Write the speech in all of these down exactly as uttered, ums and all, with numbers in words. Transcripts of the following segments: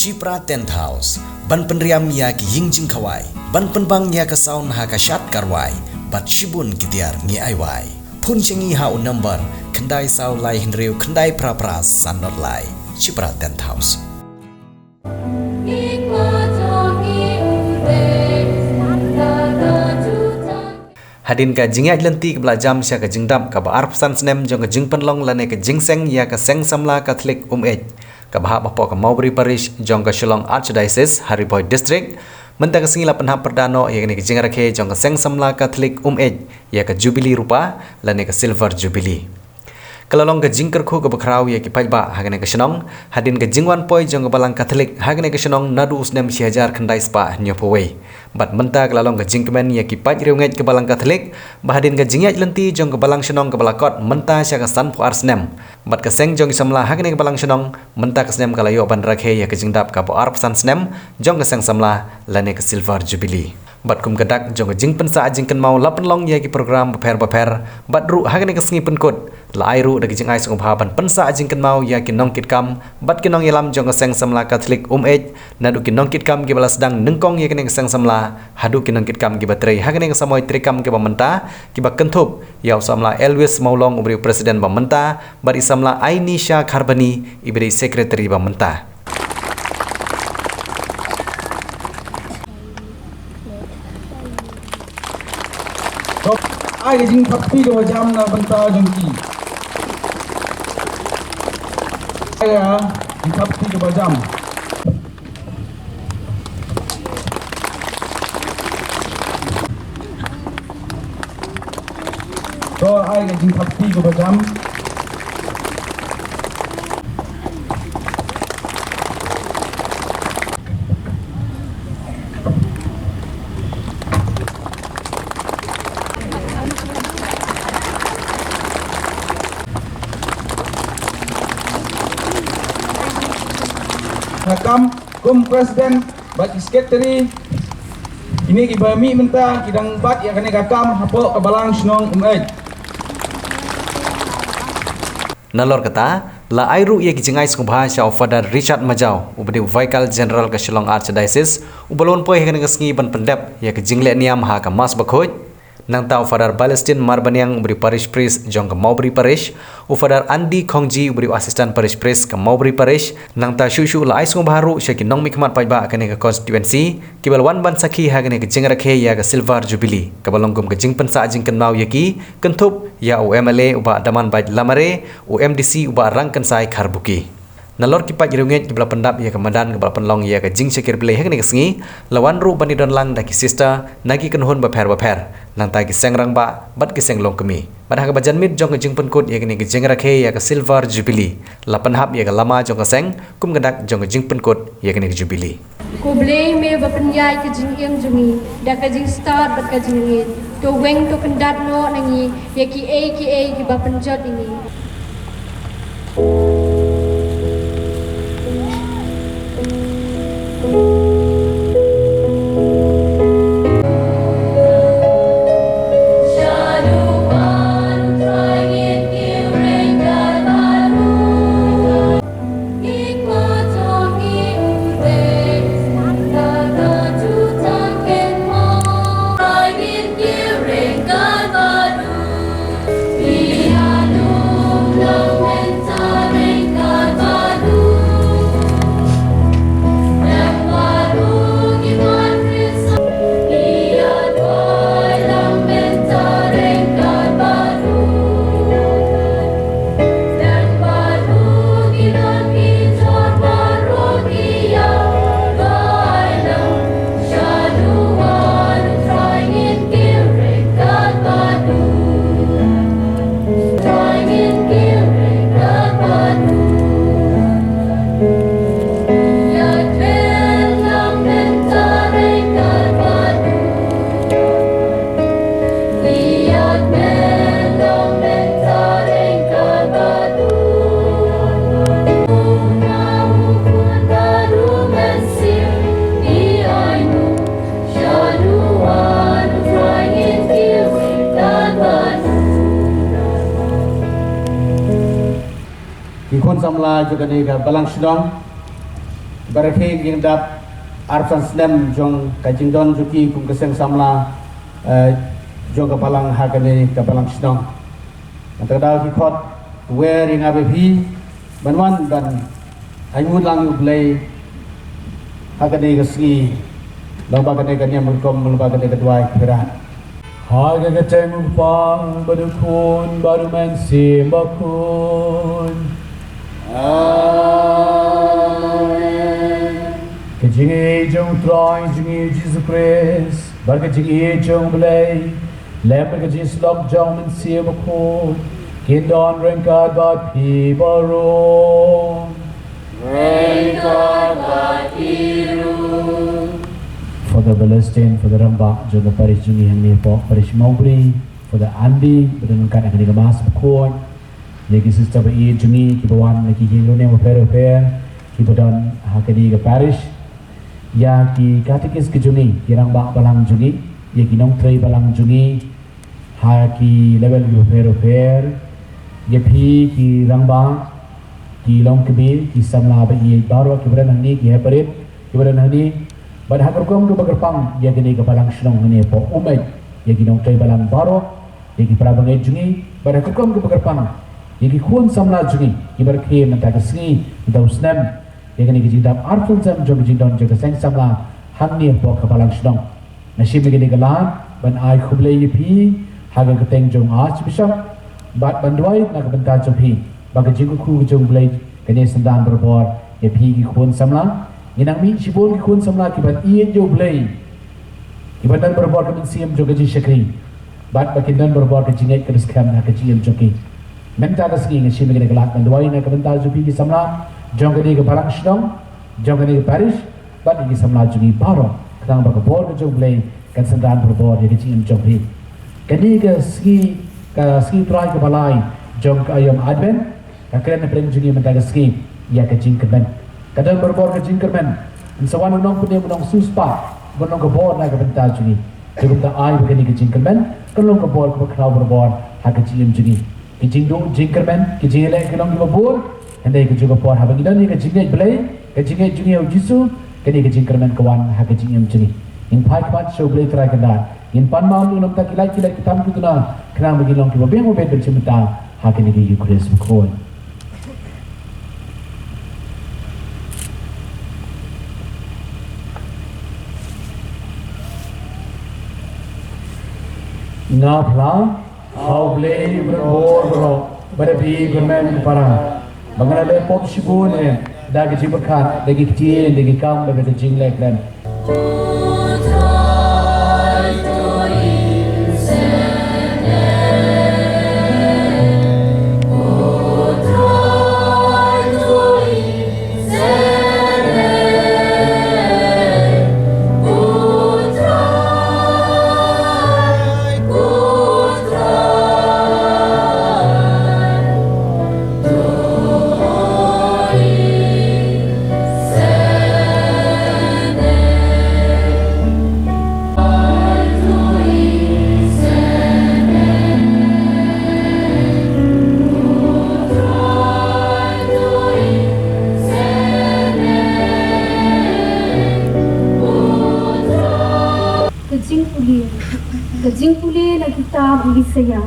Chipra Tent House, ban pynriam ïa ki ïing jingkhawai, ban pynbang ïa ka sound ha ka shad ka rwai, bad shibun ki tiar ngi ai wai. Phone sha ngi ha u number khyndai saw lai hynriew khyndai phra phra san not lai. Chipra Tent House. Hadien ka jingïaid lynti kaba la jam sha ka jingdap kaba arphew san snem jong ka jingpynlong lane ka jingseng ïa ka Seng Samla Katholik Umeit, kaba hap hapoh ka Mawbri Parish jong ka Shillong Archdiocese, ha Ri Bhoi District, mynta ka sngi la pynhap pyrda noh ïa kane ka jingrakhe jong ka Seng Samla Katholik Umeit ïa ka Jubilee Rupa lane ka Silver Jubilee. Ka la long ka jingkyrkhu kaba khraw ïa ki paidbah ha kane ka shnong, hadien ka jingwan poi jong ka Balang Katholik ha kane ka shnong naduh u snem shi hajar khyndai spah hynñiewphew wei. Bad mynta ka la long ka jingkmen ïa ki paid riewngeit ka Balang Katholik, ba hadien ka jingïaid lynti jong ka Balang Shnong kaba la kot mynta sha ka sanphew ar snem, bad ka seng jong ki samla ha kane ka Balang Shnong mynta ka snem ka la ïoh ban rakhe ïa ka jingdap kaba arphew san snem jong ka Seng Samla lane ka Silver Jubilee. Bad kum ka dak jong ka jingpynsah jingkynmaw la pynlong ïa ki program bapher bapher, bad ruh ha kane ka sngi pynkut la ai ruh da ka jingai sngewbha ban pynsah jingkynmaw ïa ki nongkitkam bad ki nongïalam jong ka Seng Samla Katholik Umeit, naduh ki nongkitkam kiba la sdang nyngkong ïa kane ka Seng Samla haduh ki nongkitkam kiba trei ha kane ka samoi treikam kaba mynta, kiba kynthup ïa u samla Elwis Mawlong uba dei u president ba mynta, bad i samla Ainisha Kharbani iba dei i secretary ba mynta. To, ai ka jingthap kti kaba jam na bynta jong ki. Ai ka jingthap kti kaba jam. To, ai ka jingthap kti kaba jam. Nga kam kum president bad ki secretary, kine kiba mih mynta ki dang bat ïa kane ka kam hapoh ka Balang Shnong Umeit. Nalor kata, la ai ruh ïa ki jingai sngewbha sha u Father Richard Majaw, uba dei u Vicar General ka Shillong Archdiocese, uba la wan poi ha kane ka sngi ban pyndep ïa ka jingleh niam ha ka Mass Bakhuid. Nangta u Father Balestin Marbaniang uba dei u Parish Priest jong ka Mawbri Parish, u Father Andy Khongji uba dei u Assistant Parish Priest ka Mawbri Parish, nangta shuh shuh la ai sngewbha ruh sha ki nongmihkhmat paidbah kane ka constituency, kiba la wan ban sakhi ha kane ka jingrakhe ïa ka Silver Jubilee, kaba long kum ka jingpynsah jingkynmaw ïa ki, kynthup ïa u M L A u Bah Damanbait Lamare, u M D C u Bah Rangkynsai Kharbuki. Nalor ki paid riewngeit kiba la pyndap ïa ka madan kaba la pynlong ïa ka jingshakri Blei ha kane ka sngi, la wan ruh ban ïadon lang da ki sister na ki kynhun bapher bapher, nangta ki seng rangbah bad ki seng longkmie. Bad ha kaba janmiet jong ka jingpynkut ïa kane ka jingrakhe ïa ka Silver Jubilee, la pynhap ïa ka lama jong ka seng kum ka dak jong ka jingpynkut ïa kane ka Jubilee. Ko Blei, me ba pynïaid ka jingim jong ngi da ka jingstad bad ka jingïeit, to weng to kyndat noh na ngi ïa kiei kiei kiba pynjot ïa ngi. Ki khun samla jong kane ka balang shnong, Barakhe ki dap arphew snem jong ka jingdon jong ki kum ka seng samla, eh, jong ka balang ha kane ka balang shnong. Mynta ka daw ki khot wer ïa nga bad phi ban wan ban ai nguh lang ïa U Blei ha kane ka sngi. Long ba kane ka niam rukom, long ba kane ka duwai ka pyrshah. Ha ka kyrteng U Kpa bad U Khun bad U Mynsiem Bakhuid. Amen. Ka jingïeit jong U Trai jong ngi U Jisu Khrist bad ka jingïeit jong U Blei lem bad ka jingïasyllok jong U Mynsiem Bakhuid kin don ryngkat bad phi baroh. Ryngkat bad phi ruh. Father Balestin, Father rangbah jong ka parish jong ngi hangne hapoh parish Mawbri, Father Andy, ba don ryngkat ha kane ka Mass bakhuid. Ïa ki sister ba ïeit jong ngi kiba wan na ki jingïaroh bapher bapher kiba don ha kane ka parish. Ïa ki katekist ki jong ngi, ki rangbah balang jong ngi, ïa ki nongtrei balang jong ngi ha ki level ki bapher bapher. Ïa phi ki rangbah, ki longkmie, ki samla ba ïeit baroh kiba don hangne, ki heprit kiba don hangne. Bad ha ka rukom kaba kyrpang ïa kane ka balang shnong hangne hapoh Umeit, ïa ki nongtrei balang baroh, ïa ki para bangeit jong ngi, bad ha ka rukom kaba kyrpang ïa ki khun samla jong ngi kiba rakhe mynta ka sngi, mynta u snem, ïa kane ka jingdap arphew snem jong ka jingdon jong ka seng samla hangne hapoh ka balang shnong. Nga shim ïa kane ka lad ban ai khublei ïa phi ha ka kyrteng jong u Archbishop bad ban duwai na ka bynta jong phi ba ka jingkyrkhu ka jong U Blei kan ïasynran barabor ïa phi ki khun samla. Ngi nang mih shibun ki khun samla kiban ïeit ïa U Blei, kiban don barabor ka mynsiem jong ka jingshakri bad ba kin don barabor ka jingngeit kaba skhem ha ka jingim jong ki. Mynta ka sngi nga shim ïa kane ka lad ban duwai na ka bynta jong phi ki samla jong kane ka balang shnong, jong kane ka parish, bad ïa ki samla jong ngi baroh, khnang ba ka bor ka jong U Blei kan synran barabor ïa ka jingim jong phi. Kane ka sngi, ka sngi Trai kaba lai jong ka aïom Advent ka kren hapdeng jong ngi mynta ka sngi ïa ka jingkyrmen. Ka don barabor ka jingkyrmen. Yn sa wan u nongpynim, u nongsiewspah, ban long ka bor na ka bynta jong ngi. Te kumta ai ba kane ka jingkyrmen kan long ka bor kaba khraw barabor ha ka jingim jong ngi. Ki jingduh jingkyrmen, ki jingïaleh ki long kiba bun. Hynrei ka juh ka por haba ngi don ïa ka jingngeit Blei, ka jingngeit jong ngi ïa U Jisu, kane ka jingkyrmen ka wan ha ka jingim jong ngi. Ngin phai khmat sha U Blei Trai Kynrad, ngin pan map ïa u na ka bynta ki lait ki lait, ki tam ki tuna, khnang ba ngin long kiba biang ba beit ban shim bynta ha kane ka Eukharist bakhuid. Nga phla ha U Blei uba don bor baroh, bad ha phi ki kyrmen ki para, ba nga la leh pop shibun eh da ka jingpyrkhat, da ki ktien, da ki kam, da ka jingleh kren. Ka jingpule, ka jingpule na kitab u Isaïah,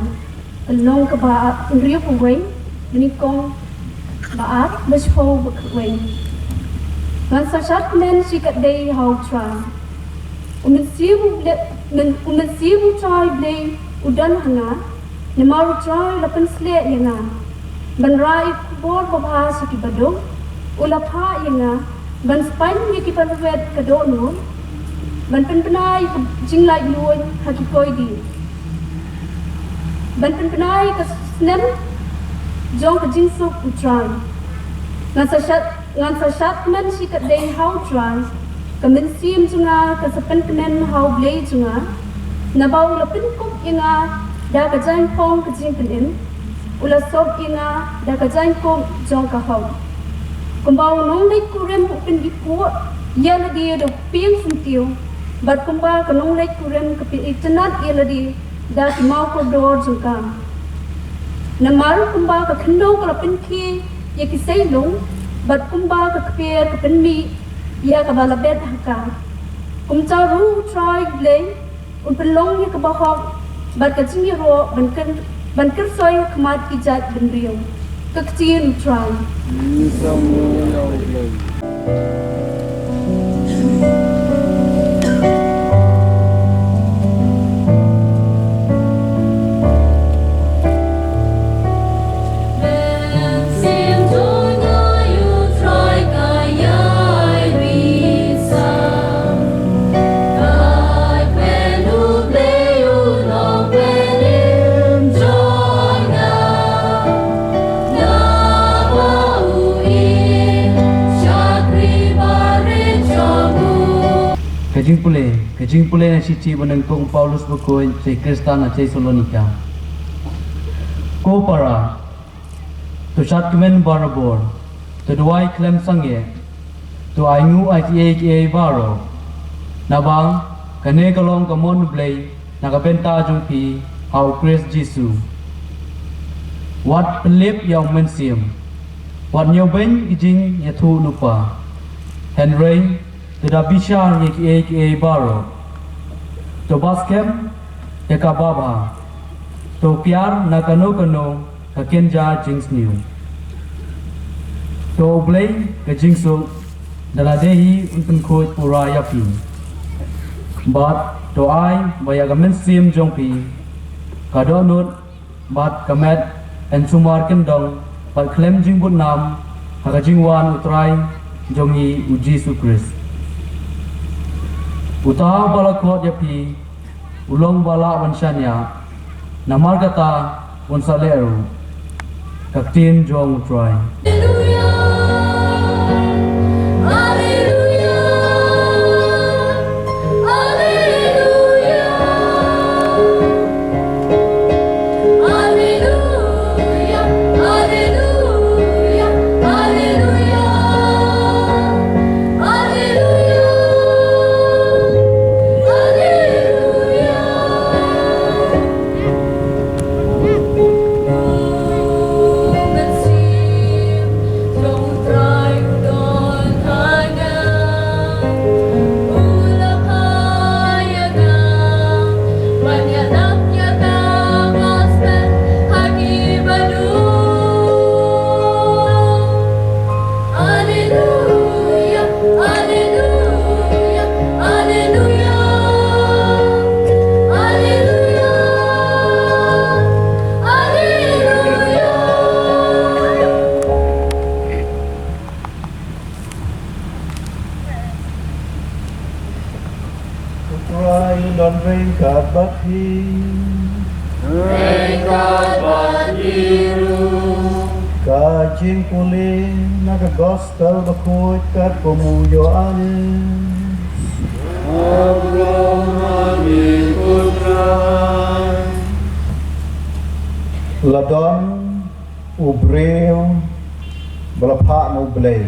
ka lynnong kaba hynriewphew wei, nyngkong ba ar, ba shiphew ba khatwei. Ngan sa shad kmen shikatdei ha U Trai. U Mynsiem U Blei, men, U Mynsiem U Trai Blei u don ha nga, namar U Trai u la pynsleh ïa nga ban rah ïa ka khubor babha sha kiba duk, u la phah ïa nga ban spaiñ ïa kiba lwet ka dohnud, ban pynbna ïa ka jinglaitluid ha ki koidi, ban pynbna ïa ka snem jong ka jingsuk U Trai. Ngan sa shad, ngan sa shad kmen shikatdei ha U Trai. Ka mynsiem jong nga ka sa pynkmen ha U Blei jong nga, naba u la pynkup ïa nga da ka jaiñphong ka jingpynim, u la sop ïa nga da ka jaiñkup jong ka hok. Kumba u nongleit kurim u pynbipuh ïa lade da u pynïeng syntiew, bad kumba ka nongleit kurim ka pynitynnad ïa lade da ki maw kordor jong ka. Namar kumba ka khyndew ka la pynkhie ïa ki seilung, bad kumba ka kper ka pynmih ïa kaba la bet ha ka. Kumta ruh U Trai Blei un pynlong ïa kaba hok bad ka jingïaroh ban kyn, ban kyrsoi ha khmat ki jait bynriew. Ka ktien U Trai. Ka jingpule, ka jingpule na shithi ba nyngkong u Paulus bakhuid sha ki Khristan na Thessalonika. Ko para, to shad kmen barabor, to duwai khlem sangeh, to ainguh ïa kiei kiei baroh. Naba kane ka long ka mon U Blei na ka bynta jong phi ha U Khrist Jisu. Wat pynlip ïa U Mynsiem, wat ñiewbeiñ ki jingïathuhlypa. Hynrei to da bishar ïa kiei kiei baroh. To ba skhem ïa kaba bha. To kiar na kano kano ka kynja jingsniew. To U Blei ka jingsuk da lade hi un pynkhuid pura ïa phi. Bad to ai ba ïa ka mynsiem jong phi ka dohnud bad ka met yn sumar kyndong bad khlem jingbud nam ha ka jingwan U Trai jong ngi U Jisu Khrist. Uta uba la khot ïa phi u long uba lah ban shaniah, namar kata un sa leh ruh. Ka ktien jong U Trai. Alleluia, alleluia, alleluia, alleluia, alleluia. U Trai un don ryngkat bad phi. Ryngkat bad phi ruh. Ka jingpule na ka Gospel bakhuid katkum u Ïoannis. Khublei ïa phi ko Trai. La don u briew ba la phah na U Blei.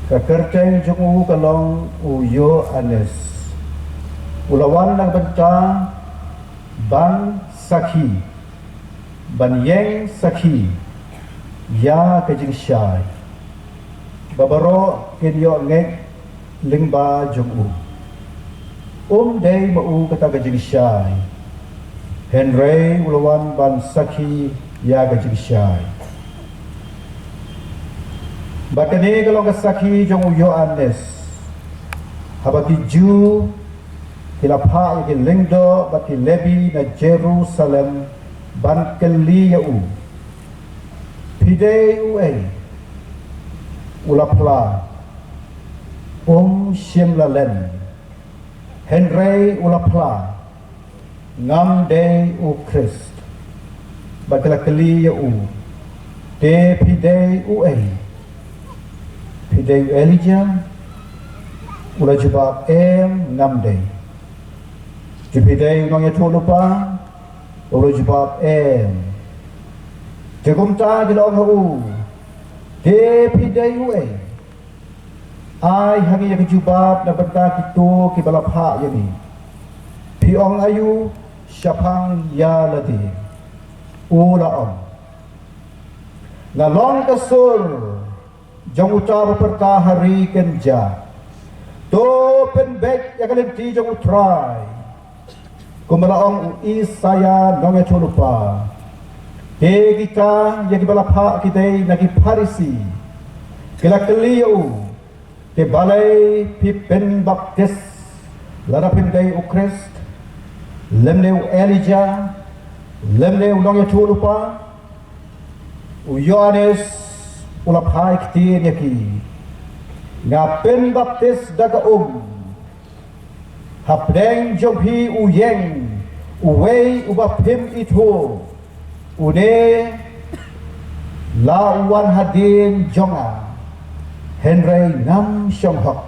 Ka kyrteng jong u ka long u Ïoannis. U la wan na ka bynta ban sakhi, ban ïeng sakhi ïa ka jingshai, ba baroh kin ïoh ngeit lyngba jong u. Um dei ma u kata ka jingshai, hynrei u la wan ban sakhi ïa ka jingshai. Bad kane ka long ka sakhi jong u Ïoannis. Haba ki Jiw ki la phah ïa ki lyngdoh bad ki Lebi na Jerusalem ban kylli ïa u, phi dei uei? U la phla, um shym la len. Hynrei u la phla, ngam dei u Khrist. Bad ki la kylli ïa u, te phi dei uei? Phi dei u Elija? U la jubab, em, ngam dei. Te phi dei u nongïathuhlypa? U la jubab, em. Te kumta ki la ong ha u, te phi dei uei? Ai ha ngi ïa ka jubab na bynta kito kiba la phah ïa ngi. Phi ong aïu shaphang ïa lade? U la ong, nga long ka sur Jong uta ba pyrta ha ri kynja. To pynbeit ïa ka lynti jong U Trai. Kumba la ong u Isaïah nongïathuhlypa. Te kita ïa kiba la phah ki dei na ki Pharisi ki la kylli ïa u, te balei phi pynbaptis lada phi dei u Khrist, lymne u Elijah, lymne u nongïathuhlypa? U Ïoannis u la phai ktien ïa ki, nga pynbaptis da ka um. Hapdeng jong phi u ïeng uwei uba phim ithuh, une la u wan hadien jong nga, hynrei ngam shong hok,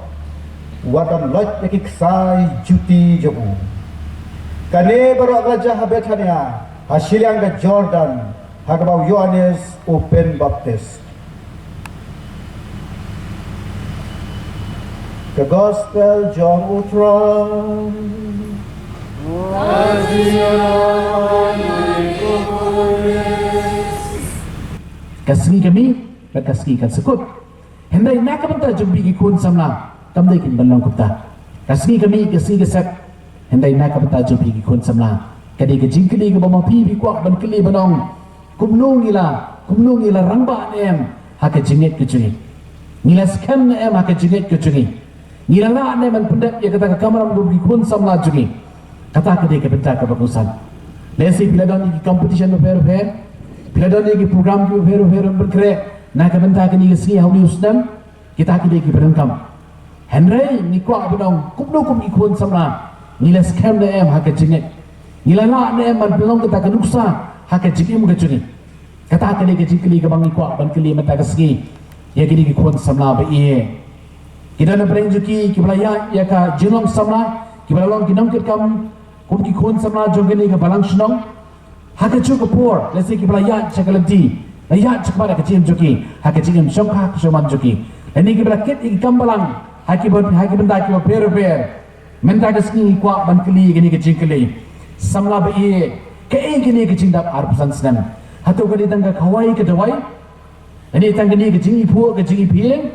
wat ban loit ïa ki ksai juti jong u. Kane baroh ka la jia ha Bethania, ha shiliang ka Jordan, ha kaba u Ïoannis u pynbaptis. Ka Gospel jong U Trai. Ka sngi ka mih bad ka sngi kan sa kut. Hynrei na ka bynta jong phi ki khun samla, kam dei kin ban long kumta. Ka sngi ka mih, ka sngi ka set. Hynrei na ka bynta jong phi ki khun samla, ka dei ka jingkylli kaba ma phi phi kwah ban kylli ban ong, kumno ngi la, kumno ngi la rangbah ne em ha ka jingngeit ka jong ngi? Ngi la skhem ne em ha ka jingngeit ka jong ngi? Ngi la lah ne em ban pyndep ïa kata ka kamram jong ki khun samla jong ngi? Kata ka dei ka bynta kaba kongsan. Lehse phi la don ïa ki competition bapher bapher, phi la don ïa ki program ki bapher bapher ban pynkhreh na ka bynta kane ka sngi ha une u snem. Kita ki dei kiba donkam. Hynrei ngi kwah ban ong, kumno kum ki khun samla, ngi la skhem ne em ha ka jingngeit? Ngi la lah ne em ban pynlong kata ka nuksa ha ka jingim ka jong ngi? Kata ka dei ka jingkylli kaba ngi kwah ban kylli mynta ka sngi ïa kine ki khun samla ba ïeit. Ki don na pdeng jong ki kiba la ïaid ïa ka jinglong samla, kiba la long ki nongkitkam kum ki khun samla jong kane ka balang shnong. Ha kajuh ka por, lehse kiba la ïaid sha ka lynti, la ïaid sha ka bynta ka jingim jong ki ha ka jingim shongkha shongman jong ki, lane kiba la kit ïa ki kam balang ha ki byn-, ha ki bynta kiba pher bapher. Mynta ka sngi ngi kwah ban kylli kane ka jingkylli: samla ba ïeit, kaei kane ka jingdap arphew san snem? Hato ka dei tang ka khawai ka dawai? Lane tang kane ka jingiphuh ka jingiphieng?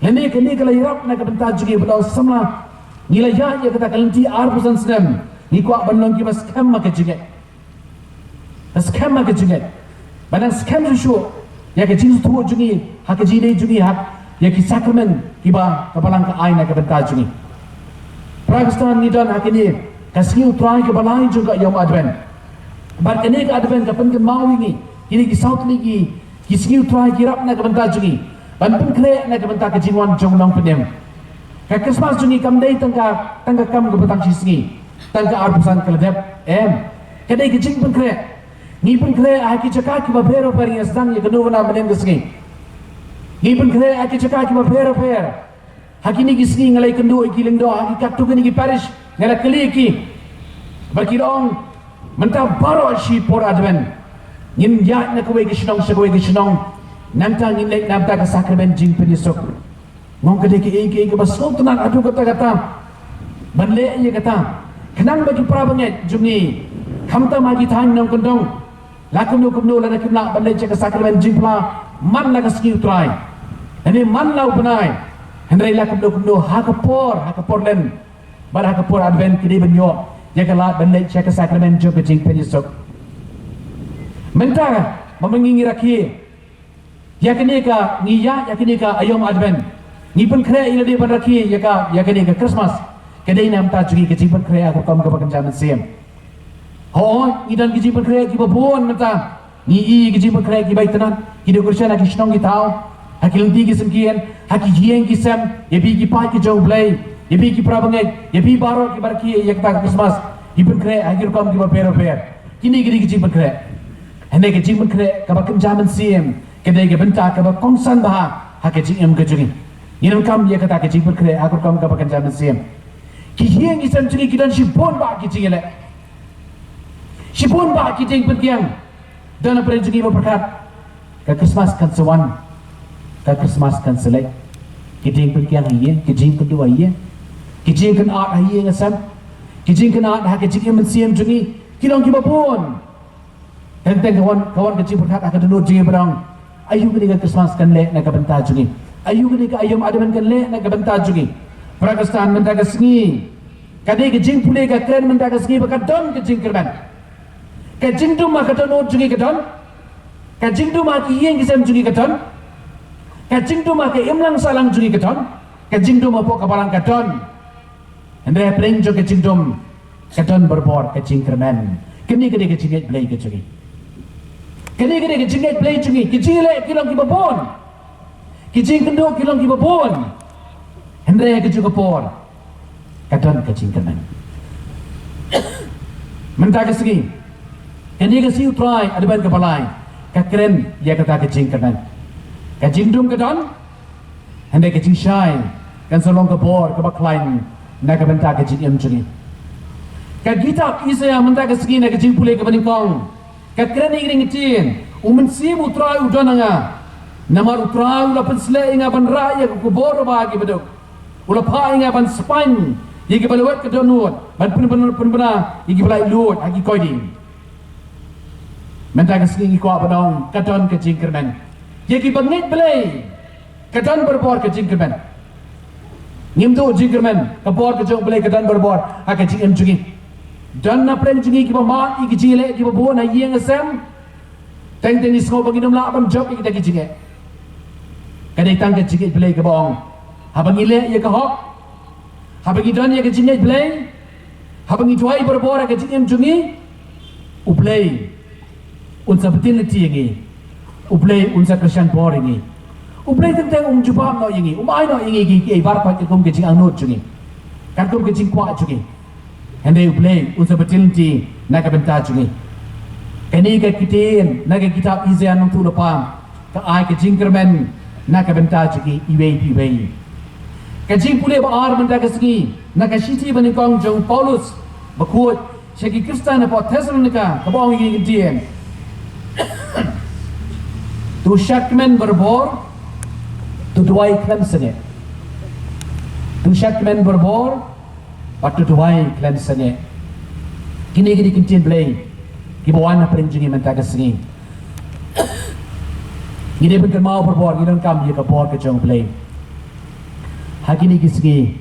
Lane kane ka la ïarap na ka bynta jong ngi ba la samla, ngi la ïaid ïa kata ka lynti arphew san snem, ngi kwah ban long kiba skhem ha ka jingngeit? Ba skhem ha ka jingngeit, ba nang skhem shuh shuh ïa ka jingsngewthuh jong ngi ha ka jingïadei jong ngi ha ïa ki sakramen kiba ka balang ka ai na ka bynta jong ngi. Para Khristan, ngi don ha kane ka sngi U Trai kaba lai jong ka aïom Advent. Bad kane ka Advent ka pynkynmaw ïa ngi kine ki saw tylli ki, ki sngi U Trai ki ïarap na ka bynta jong ngi ban pynkhreh na ka bynta ka jingwan jong u Nongpynim. Ka Christmas jong ngi kam dei tang ka, tang ka kam kaba tang shi sngi, tang ka arphew san ka la dep. Em, ka dei ka jingpynkhreh. Ngi pynkhreh ha ki jaka kiba pher bapher, ngi sdang ïa kano kano mynhynnin ka sngi. Ngi pynkhreh ha ki jaka kiba pher bapher. Ha kine ki sngi nga la ïakynduh ïa ki lyngdoh ha ki katto katne ki parish, nga la kylli ïa ki. Ba ki la ong, mynta baroh shi por Advent ngin ïaid na kawei ka shnong sha kawei ka shnong, nangta ngin leit na bynta ka sakramen jingpynïasuk. Nga ong, ka dei kaei kaei kaba sngewtynnat haduh katta katta ban leh ïa kata, khnang ba ki para bangeit jong ngi, khamtam ha ki thaiñ nongkyndong, la kumno kumno lada kim lah ban leit sha ka sakramen jingphla man la ka sngi U Trai, lane man la u bnai, hynrei la kumno kumno ha ka por, ha ka por len bad ha ka por Advent ki dei ban ïoh ïa ka lad ban leit sha ka sakramen jong ka jingpynïasuk. Mynta ba ma ngi ngi rakhe ïa kane ka, ngi ïaid ïa kane ka aïom Advent, ngi pynkhreh ïa lade ban rakhe ïa ka, ïa kane ka Christmas, ka dei na ka bynta jong ngi ka jingpynkhreh ha ka rukom kaba kynja mynsiem. Hooid, ngi don ki jingpynkhreh kiba bun mynta. Ngi ïohi ki jingpynkhreh kiba itynnat, ki decoration ha ki shnong ki thaw, ha ki lynti ki syngkien, ha ki ïing ki sem, ïa phi ki paid ki jong U Blei, ïa phi ki para bangeit, ïa phi baroh kiba rakhe ïa kata ka Christmas, ki pynkhreh ha ki rukom kiba pher bapher. Kine ki dei ki jingpynkhreh. Hynrei ka jingpynkhreh kaba kynja mynsiem ka dei ka bynta kaba kongsan bha ha ka jingim ka jong ngi. Ngi donkam ïa kata ka jingpynkhreh ha ka rukom kaba kynja mynsiem. Ki ïing ki sem jong ngi ki don shibun bah ki jingïaleh, shibun bah ki jingpynkhiang. Don na pdeng jong ngi ba pyrkhat, ka Christmas kan sa wan, ka Christmas kan sa leit. Ki jingpynkhiang ha ïing, ki jingkynduh ha ïing, ki jingkynad ha ïing ha sem, ki jingkynad ha ka jingim mynsiem jong ngi, ki long kiba bun. Teng teng ka wan, ka wan ka jingpyrkhat ha ka dohnud jong ngi ba ong, aïu kane ka Christmas kan leh na ka bynta jong ngi? Aïu kane ka aïom Adam kan leh na ka bynta jong ngi. Para Khristan, mynta ka sngi ka dei ka jingpule ka kren mynta ka sngi ba ka don ka jingkyrmen. Ka jingdum ha ka dohnud jong ngi ka don. Ka jingdum ha ki ïing ki sem jong ngi ka don. Ka jingdum ha ka imlang sahlang jong ngi ka don. Ka jingdum hapoh ka balang ka don. Hynrei hapdeng jong ka jingdum ka don barabor ka jingkyrmen. Kane ka dei ka jingngeit Blei ka jong ngi. Kane ka dei ka jingngeit Blei jong ngi. Ki jingleh ki long kiba bun. Ki jingkynduh ki long kiba bun. Hynrei ha kajuh ka por ka don ka jingkyrmen. Mynta ka sngi, kane ka sngi U Trai Advent kaba lai ka kren ïa kata ka jingkyrmen. Ka jingdum ka don, hynrei ka jingshai kan sa long ka bor kaba khlaiñ na ka bynta ka jingim jong ngi. Ka kitab Isaïah mynta ka sngi na ka jingpule kaba nyngkong ka kren ïa kane ka ktien: U Mynsiem U Trai u don ha nga, namar U Trai u la pynsleh ïa nga ban rah ïa ka khubor kaba ha kiba duk. U la phah ïa nga ban spaiñ ïa kiba lwet ka dohnud, ban pynbna, pynbna ïa kiba laitluid ha ki koit dieng. Mynta ka sngi ngi kwah ban ong ka don ka jingkyrmen. Ïa kiba ngeit Blei ka don barabor ka jingkyrmen. Ngim duh jingkyrmen, ka bor ka jong U Blei ka don barabor ha ka jingim jong ngi. Don na pdeng jong ngi kiba mad ïa ki jingleh kiba bun ha ïing ha sem. Teng teng ngi sngew ba ngin ym lah ban jop ïa kita ki jingeh. Ka dei tang ka jingngeit Blei kaba ong, haba ngi leh ïa ka hok, haba ngi don ïa ka jingngeit Blei, haba ngi duwai barabor ha ka jingim jong ngi, U Blei un sa btin lynti ïa ngi. U Blei un sa kyrshan bor ïa ngi. U Blei teng teng um jubab noh ïa ngi, um ai noh ïa ngi ki, ki, baroh katkum ka jingangnud jong ngi, katkum ka jingkwah jong ngi. Hynrei U Blei un sa btin lynti na ka bynta jong ngi. Kane ka ktien na ka kitab Isaïah nongthoh lypa ka ai ka jingkyrmen na ka bynta jong ngi iwei pa iwei. Ka jingpule ba ar mynta ka sngi na ka shithi banyngkong jong u Paulus bakhuid sha ki Khristan hapoh Thessalonika, kaba ong ïa kane ka ktien: To shadkmen barabor, to duwai khlem sangeh. To shadkmen barabor, bad to duwai khlem sangeh. Kine ki dei ki ktien Blei kiba wan ha pdeng jong ngi mynta ka sngi. Ngi dei ban kynmaw barabor, ngi donkam ïa ka bor ka jong U Blei. Ha kine ki sngi,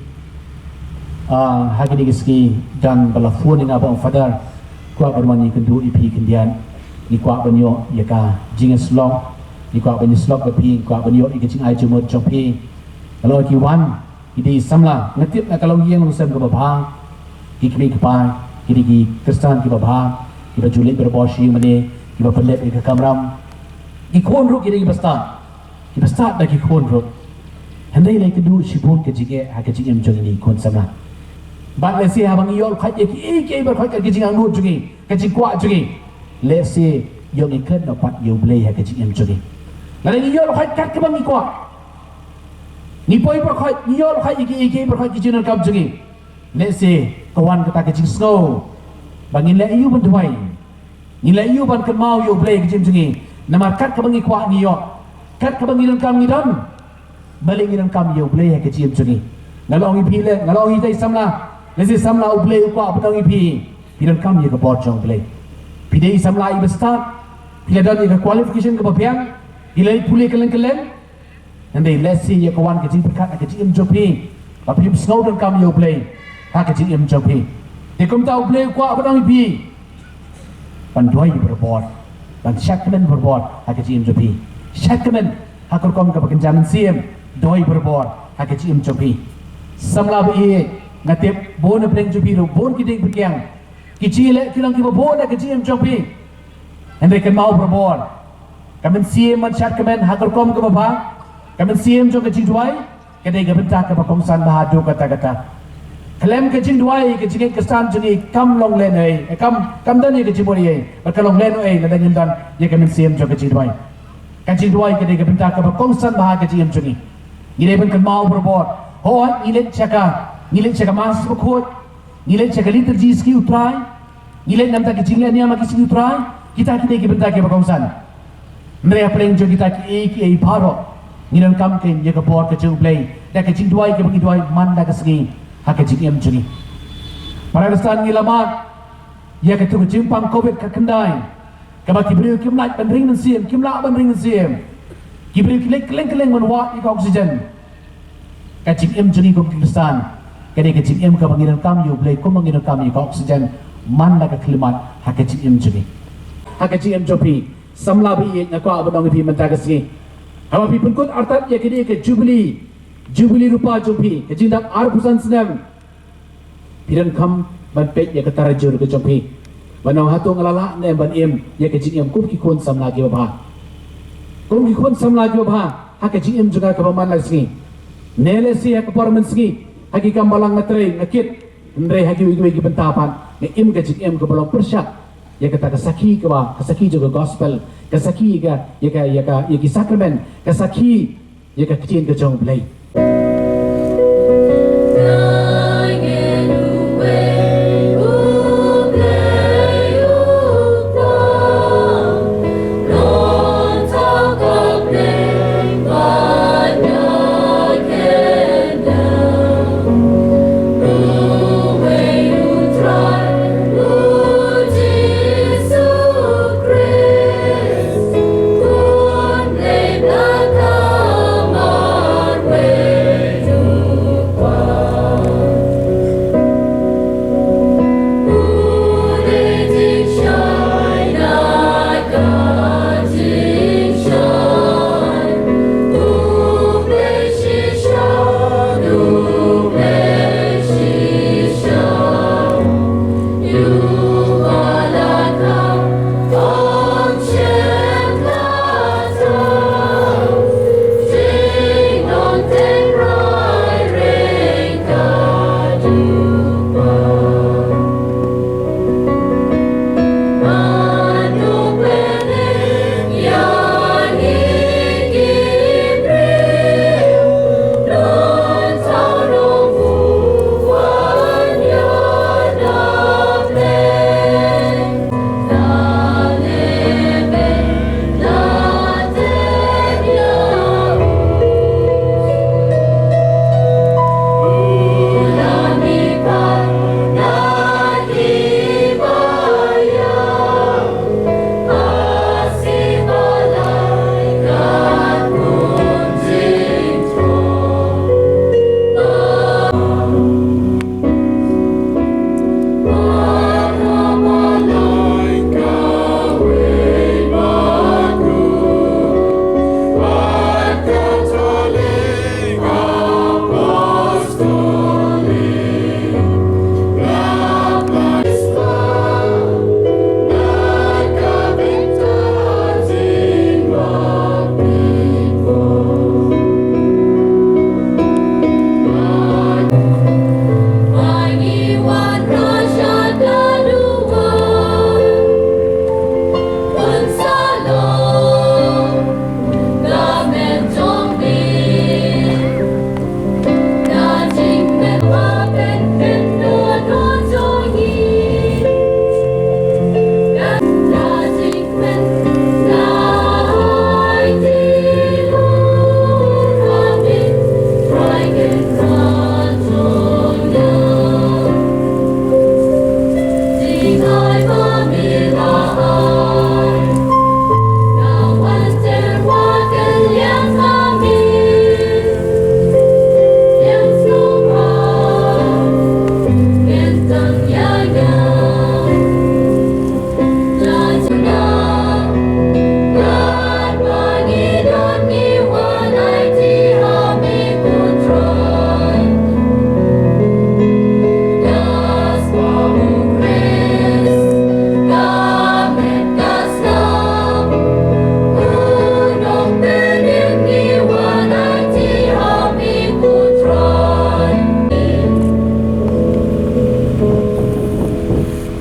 ah, ha kine ki sngi, don ba la phone ïa nga ba ong, Father, kwah ban wan ïakynduh ïa phi khyndiat. Ngi kwah ban ïoh ïa ka jingïasyllok, ngi kwah ban ïasyllok bad phi, ngi kwah ban ïoh ïa ka jingai jingmut jong phi. Ka long ki wan, ki dei samla, nga tip na ka longïing longsem kaba bha, ki kmie ki kpa ki dei ki Khristan kiba bha, kiba ju leit barabor sha ïing mane, kiba pynlip ïa ka kamram. Ki khun ruh ki dei kiba stad, kiba stad da ki khun ruh. Hynrei la ïakynduh shibun ka jingeh ha ka jingim jong ngi ki khun samla. Bad lehse haba ngi ïoh lkhot ïa kiei kiei baroh ka jingangnud jong ngi, ka jingkwah jong ngi, lehse ïoh ngi klet noh pat ïa U Blei ha ka jingim jong ngi. Lada ngi ïoh lkhot kat kaba ngi kwah, ngi poi baroh, ngi ïoh lkhot ïa kiei kiei baroh ki jingdonkam jong ngi, lehse ka wan kata ka jingsngew ba ngin leh aïu ban duwai, ngin leh aïu ban kynmaw ïa U Blei ha ka jingim jong ngi. Namar kat kaba ngi kwah ngi ïoh, kat kaba ngi donkam ngi don. Balei ngi donkam ïa U Blei ha ka jingim jong ngi? Nga la ong ïa phi leh, nga la ong ïa kita ki samla, lehse samla U Blei u kwah ban ong ïa phi, phi donkam ïa ka bor jong U Blei. Phi dei samla iba stad, phi la don ïa ka qualification kaba biang, phi la pule kylleng kylleng. Hynrei lehse ïa ka wan ka jingpyrkhat ha ka jingim jong phi ba phim sngew donkam ïa U Blei ha ka jingim jong phi. Te kumta U Blei u kwah ban ong ïa phi ban duwai barabor, ban shadkmen barabor ha ka jingim jong phi. Shadkmen ha ka rukom kaba kynja mynsiem, duwai barabor ha ka jingim jong phi. Samla ba ïeit, nga tip bun na pdeng jong phi ruh bun ki dieng pyrkiang, ki jingleh ki long kiba bun ha ka jingim jong phi. Hynrei kynmaw barabor, ka mynsiem ban shadkmen ha ka rukom kaba bha, ka mynsiem jong ka jingduwai, ka dei ka bynta kaba kongsan bha haduh katta katta. Khlem ka jingduwai, ka jingngeit Khristan jong ngi kam long lehnohei, eh, kam, kam don ïa ka jingmut ei ei, bad ka long lehnohei lada ngim don ïa ka mynsiem jong ka jingduwai. Ka jingduwai ka dei ka bynta kaba kongsan bha ha ka jingim jong ngi. Ngi dei ban kynmaw barabor, hooid ngi leit sha ka, ngi leit sha ka Mass bakhuid, ngi leit sha ka liturgy sngi U Trai, ngi leit na ka bynta ka jingleh niam ha ka sngi U Trai, kita ki dei ki bynta kiba kongsan. Hynrei hapdeng jong kita kiei kiei baroh, ngi donkam kein ïa ka bor ka jong U Blei da ka jingduwai kaba ngi duwai man la ka sngi ha ka jingim jong ngi. Para Khristan, ngi la mad ïa katu ka jingpang Covid khatkhyndai, kaba ki briew kim lah ban ring mynsiem, kim lah ban ring mynsiem. Ki briew ki leit kylleng kylleng ban wad ïa ka oxygen. Ka jingim jong ngi kum ki Khristan ka dei ka jingim kaba ngi donkam ïa U Blei kumba ngi donkam ïa ka oxygen man la ka khyllipmat ha ka jingim jong ngi. Ha ka jingim jong phi samla ba ïeit, nga kwah ban ong ïa phi mynta ka sngi, haba phi pynkut artat ïa kane ka jubili, jubili rupa jong phi, ka jingdap arphew san snem, phi donkam ban peit ïa ka tarajur ka jong phi ban ong, hato nga la lah ne em ban im ïa ka jingim kum ki khun samla kiba bha, kum ki khun samla kiba bha ha ka jingim jong nga kaba man la ka sngi? Ne lehse ha ka por mynsngi ha ki kam balang nga trei nga kit, hynrei ha kiwei kiwei ki bynta pat nga im ka jingim kaba long pyrshah ïa kata ka sakhi kaba, ka sakhi jong ka gospel, ka sakhi ïa ka, ïa ka, ïa ka, ïa ki sakramen, ka sakhi ïa ka ktien ka jong U Blei.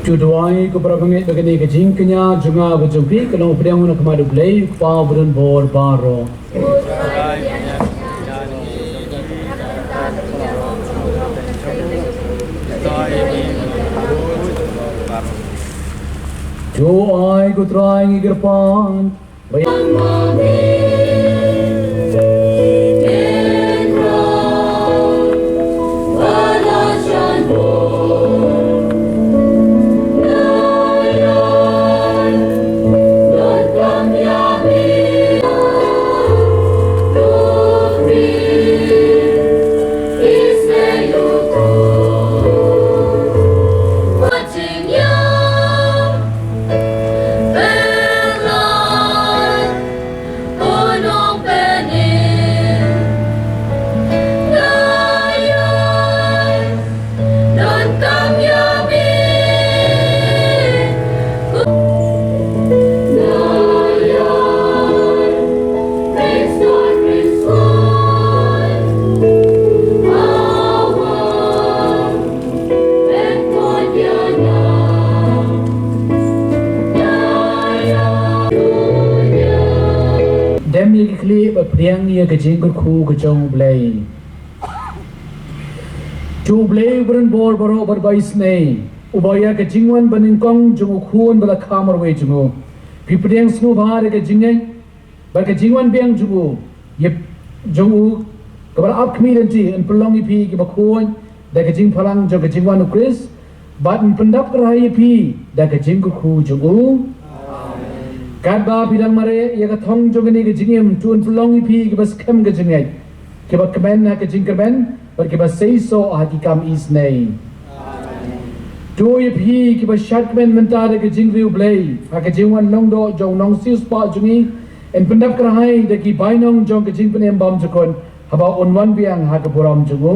To duwai, ko para bangeit, ba kane ka jingkñia jong nga bad jong phi kan long pdiang na ka khmat U Blei, U Kpa uba don bor baroh. To ai, ko Trai, ngi kyrpad. Ïa ki khlieh bad pdiang ïa ka jingkyrkhu ka jong U Blei. To U Blei uba don bor baroh bad ba isynei, uba ïa ka jingwan banyngkong jong U Khun ba la kha marwei jong u, phi pdiang sngewbha da ka jingngeit bad ka jingwan biang jong u, ïa jong u, kaba la ap khmih lynti, yn pynlong ïa phi kiba khuid da ka jingphalang jong ka jingwan U Khrist, bad yn pyndap kyrhai ïa phi da ka jingkyrkhu jong u. Katba phi dang mareh ïa ka thong jong kane ka jingim, to yn pynlong ïa phi kiba skhem ka jingngeit, kiba kmen ha ka jingkyrmen, bad kiba seisoh ha ki kam isynei. To ïa phi kiba shad kmen mynta da ka jingriewblei ha ka jingwan long doh jong u Nongsiewspah jong ngi, yn pyndap kyrhai da ki bainong jong ka jingpynim bymjukut haba un wan biang ha ka burom jong u.